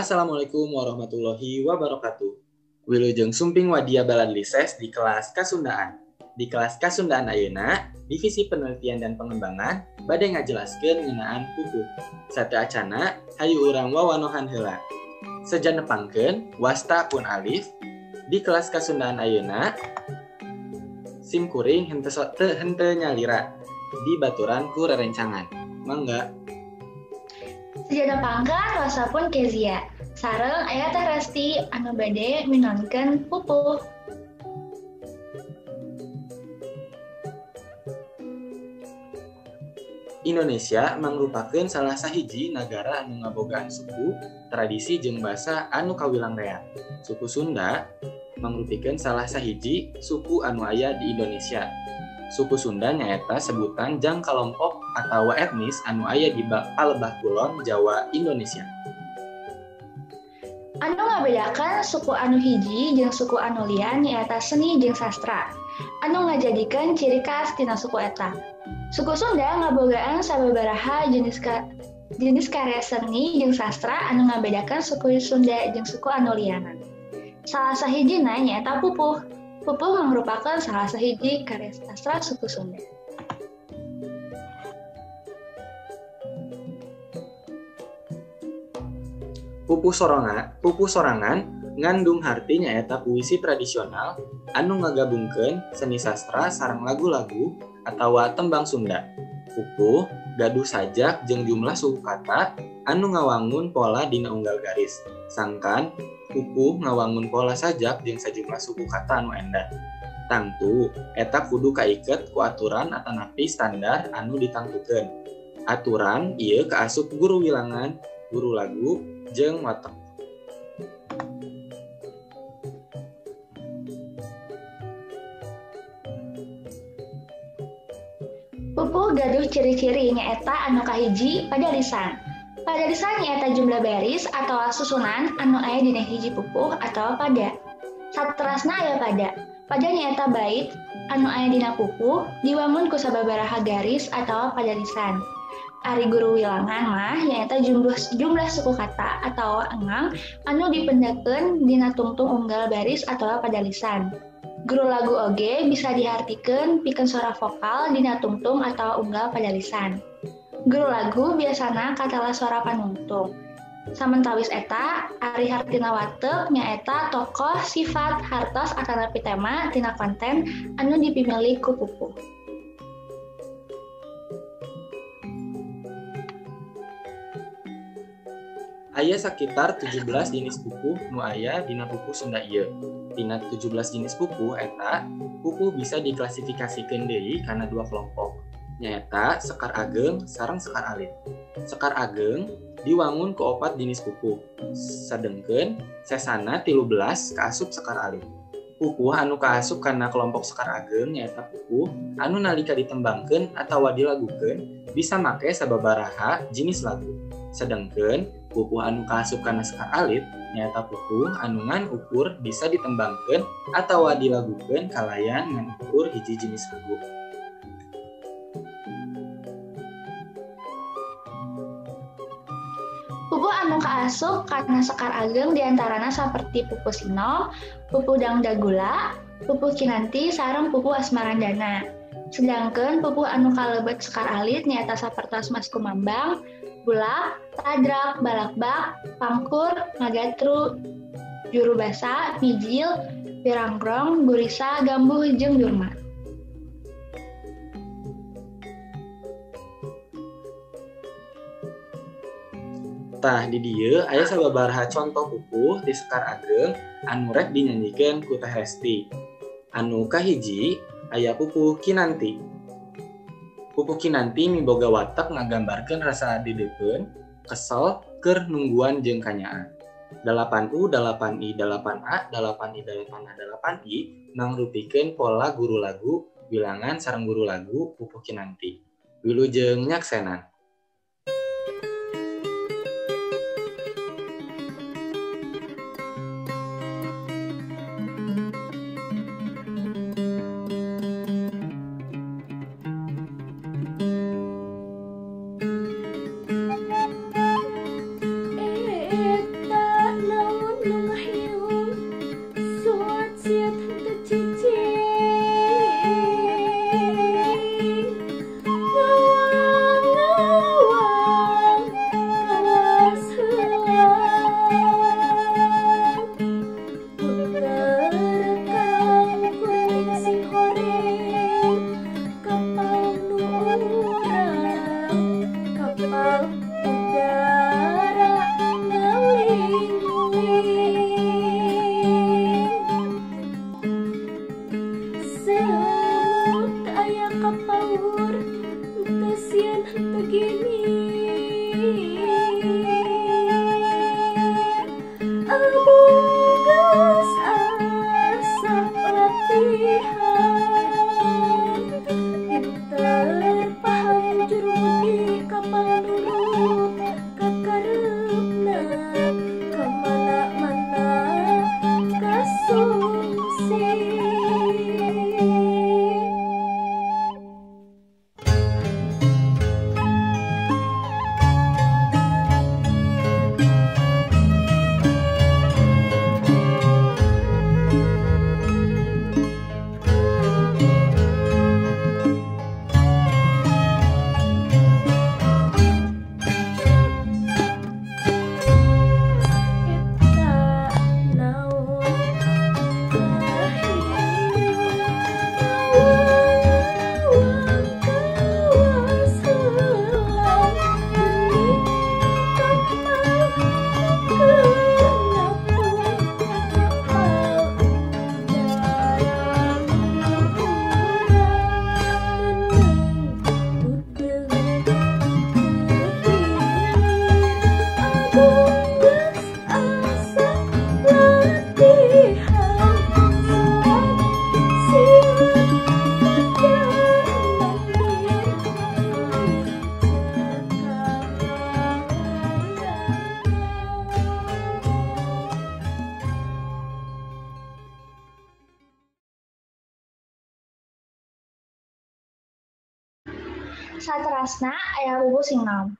Assalamualaikum warahmatullahi wabarakatuh. Wilujeng sumping wadia balad lises di kelas Kasundaan. Di kelas Kasundaan ayeuna, Divisi Penelitian dan Pengembangan bade ngajelaskeun ngeunaan pupuh. Sateuacana hayu urang wawanohan heula. Seja nepangkeun wasta pun alif di kelas Kasundaan ayeuna sim kuring henteu nyalira di baturan ku rerencangan. Mangga. Seja nepangkeun wasta pun Kezia. Sareng aya Teh Resti anu bade minangkeun pupuh. Indonesia mangrupakeun salah sahiji nagara anu ngabogaan suku, tradisi jeung basa anu kawilang rea. Suku Sunda mangrupikeun salah sahiji suku anu aya di Indonesia. Suku Sunda nyaeta sebutan jang kalompok atawa etnis anu aya di Palebah Kulon, Jawa, Indonesia. Anu ngabedakan suku anu hiji jeung suku anu lian nyaeta seni jeung sastra. Anu ngajadikeun ciri khas tina suku eta. Suku Sunda ngabogaan sababaraha jenis karya seni jeung sastra anu ngabedakan suku Sunda jeung suku anu liana. Salah sahijina nyaeta pupuh. Pupuh mangrupakeun salah sahiji karya sastra suku Sunda. Pupuh sorangan ngandung harti nyaeta puisi tradisional anu ngagabungkeun seni sastra sareng lagu-lagu atawa tembang Sunda. Pupuh gaduh sajak jeung jumlah suku kata anu ngawangun pola dina unggal garis. Sangkan pupuh ngawangun pola sajak jeung sajumlah suku kata anu endah. Tangtu eta kudu kaiket ku aturan atanapi standar anu ditangtukeun. Aturan ieu kaasup guru wilangan, guru lagu, jeung watek. Pupuh gaduh ciri-ciri nyaeta anu kahiji padalisan. Padalisan nyaeta jumlah baris atawa susunan anu aya dina hiji pupuh atawa pada. Saterasna aya pada. Pada nyaeta bait anu aya dina pupuh diwangun ku sababaraha garis atawa padalisan. Ari guru wilangan mah nyaeta jumlah suku kata atawa engang anu dipendakeun dina tungtung unggal baris atawa padalisan. Guru lagu oge bisa dihartikeun pikeun sora vokal dina tungtung atawa unggal padalisan. Guru lagu biasana katala sora panungtung. Samentawis eta, ari hartina watek nyaeta tokoh, sifat, hartos atanapi tema tina konten anu dipimilih ku pupuh. Aya sakitar 17 jenis pupuh nu aya dina pupuh Sunda ieu. Tina 17 jenis pupuh eta, pupuh bisa diklasifikasikeun deui kana dua kelompok. Nyaeta sekar ageng sareng sekar alit. Sekar ageng diwangun ku opat jenis pupuh. Sadengkeun sesana 13 kaasup sekar alit. Pupuh anu kaasup kana kelompok sekar ageng nyaeta pupuh anu nalika ditembangkeun atawa dilagukeun bisa make sababaraha jenis lagu. Sedangkeun pupuh anu kaasup kana sekar alit nyaeta pupuh anu ngan ukur bisa ditembangkeun atawa dilagukeun kalayan ngan ukur hiji jenis lagu. Pupuh anu kaasup kana sekar ageng diantarana saperti pupuh sinom, pupuh dangdagula, pupuh kinanti, sareng pupuh asmarandana. Sedangkeun pupuh anu kalebet sekar alit nyaeta sapertos Mas Kumambang, bulak, tadrak, balakbak, pangkur, ngagatru, jurubasa, mijil, piranggrong, gurisa, gambuh, jeung durma. Tah di dieu aya sababaraha contoh pupuh di sekar ageng anu rek dinyanyikeun ku Teh Resti. Anu kahiji aya pupuh Kinanti. Pupuh Kinanti miboga watek ngagambarkeun rasa dideupeun, kesel, keur nungguan jeung kanyaah. 8U, 8I, 8A, 8I, 8A, 8I mangrupikeun pola guru lagu bilangan sareng guru lagu pupuh Kinanti. Wilujeng nyaksenan. Eta Saterasna aya pupuh Singnom.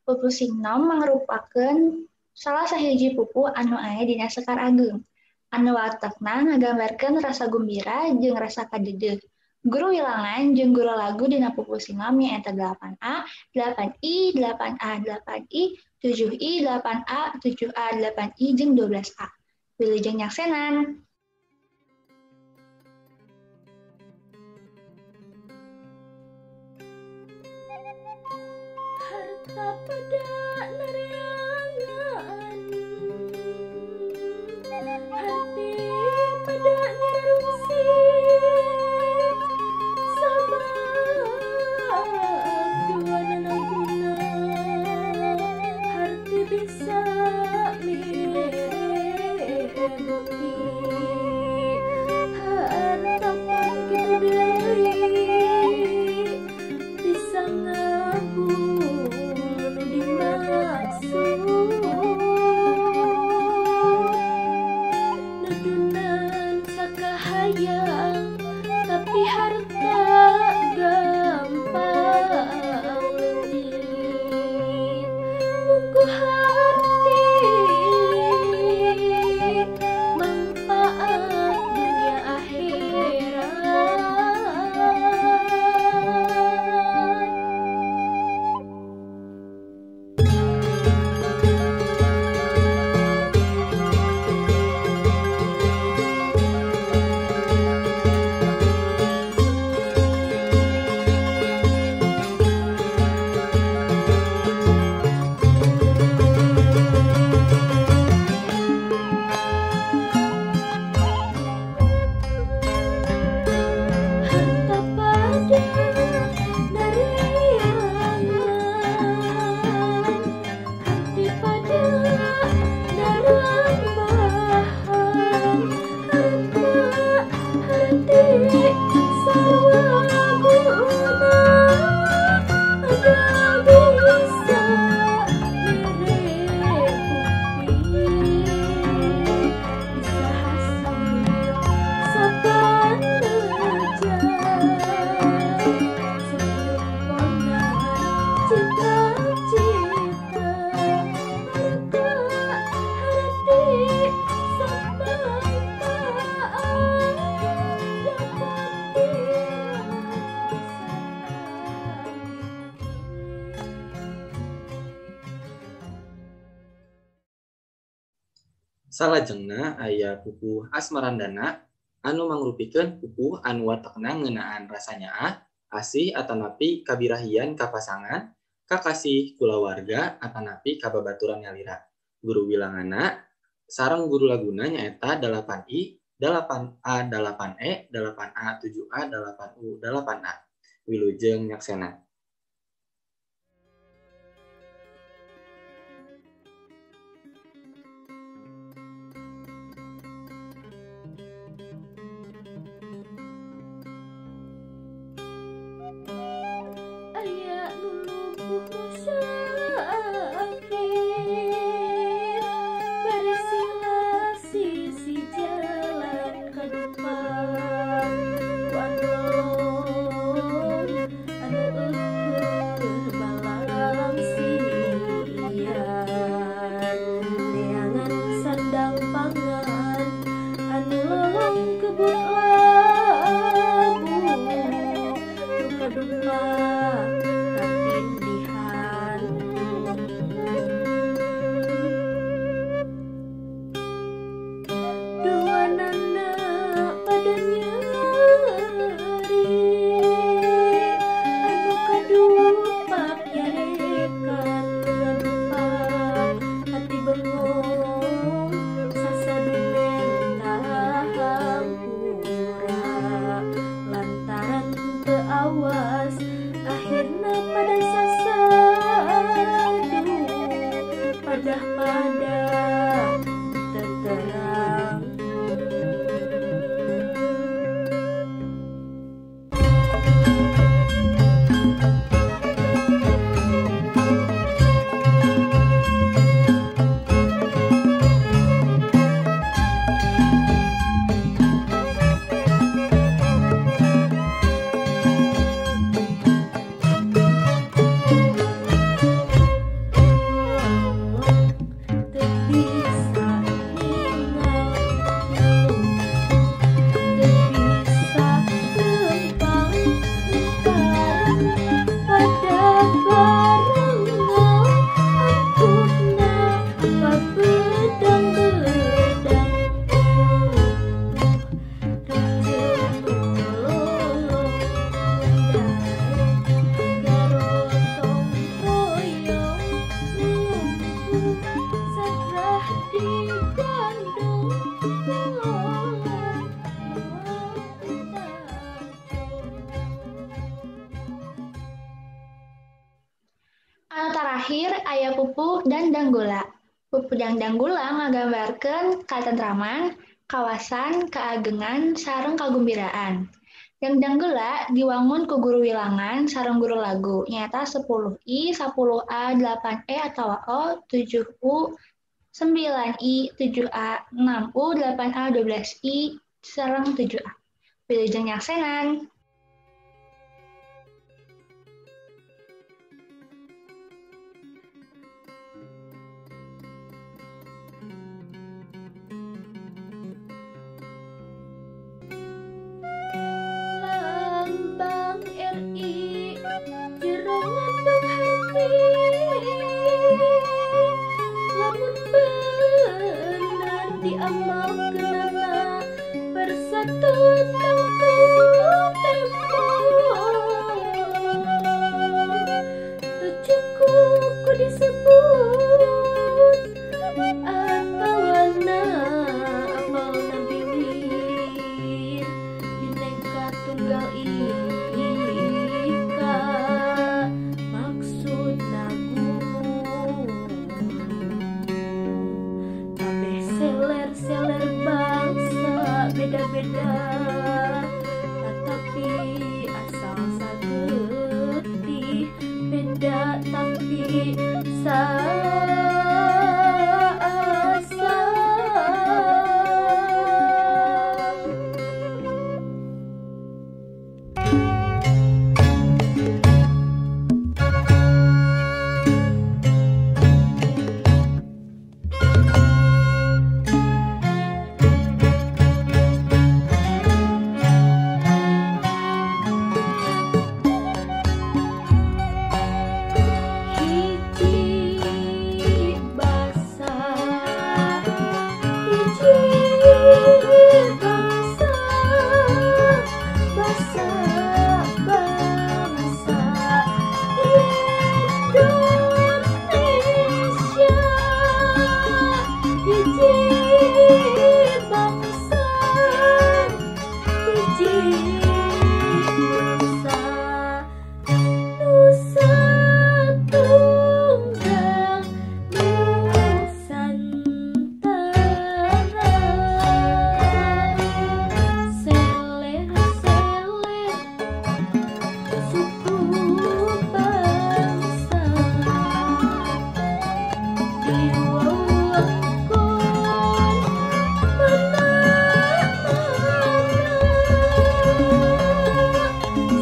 Pupuh Singnom mangrupakeun salah sahiji pupuh anu aya dina Sekar Ageung. Anu watekna ngagambarkeun rasa gumbira jeung rasa kadeudeuh. Guru wilangan jeung guru lagu dina pupuh Singnom nyaeta 8A, 8I, 8A, 8I, 7I, 8A, 7A, 8I, jeung 12A. Wilujeng nyaksenan. Harta pada nereangan, hati pada nyerungsi, sabab dua nanaguna, hati bisa mere bukti, harta pun kitu deui bisa ngabul nu dimaksud. Nudunan sakahayang tapi harta gampang leungit. Munggu hati manfaat dunia akhirat. Harta pada nereangan, hati pada narambahan, harta hati sarwa guna, ada bisa mere bukti, bisa hasil sapaneja, satemponan cita-cita, harta hati samanfaat dapat dirasakan. Salajengna aya pupuh Asmarandana anu mangrupikeun pupuh anu watekna ngeunaan rasa nyaah, asih atanapi kabirahian ka pasangan, kakasih kulawarga atanapi ka babaturan nyalira. Guru wilanganna sareng guru laguna nyaeta 8I, 8A, 8E, 8A, 7A, 8U, 8A. Wilujeng nyaksena. Aya nu lumpuh musafir, bari sila sisi jalan kadupa, ku anu lolong anu Terakhir aya pupuh Dangdanggula. Pupuh Dangdanggula ngagambarkeun katentraman, kawasan, keagengan, sareng kagumbiraan. Dangdanggula diwangun ku guru wilangan sareng guru lagu nyaeta 10I, 10A, 8E atawa O, 7U, 9I, 7A, 6U, 8A, 12I, sareng 7A. Wilujeng nyaksenan. Lambang RI jero ngandung harti, lamun bener diamalkeunana persatuan tangtu tempo. Teu cukup ku disebut atawana apalna biwir Bhinneka Tunggal Ika maksudna gumul kabeh seler-seler bangsa beda-beda tetapi asal sagetih beda tapi saasa. Hiji basa, hiji bangsa, basa bangsa Indonesia. Hiji bangsa, hiji nusa, nusa tunggal Nusantara. Seler-seler suku bangsa diwawakon mana-mana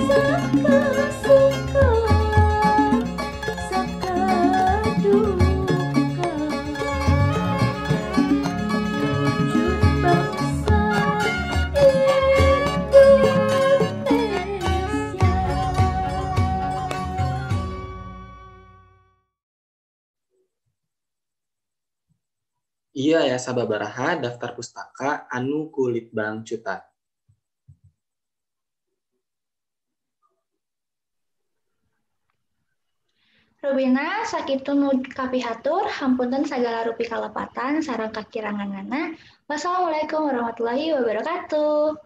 saka suka saka duka wujud bangsa Indonesia. Ieu aya sababaraha daftar pustaka anu ku Litbang Cuta. Rupina sakitu nu kapihatur, hapunten sagala rupi kalepatan sareng kakiranganana. Wassalamualaikum warahmatullahi wabarakatuh.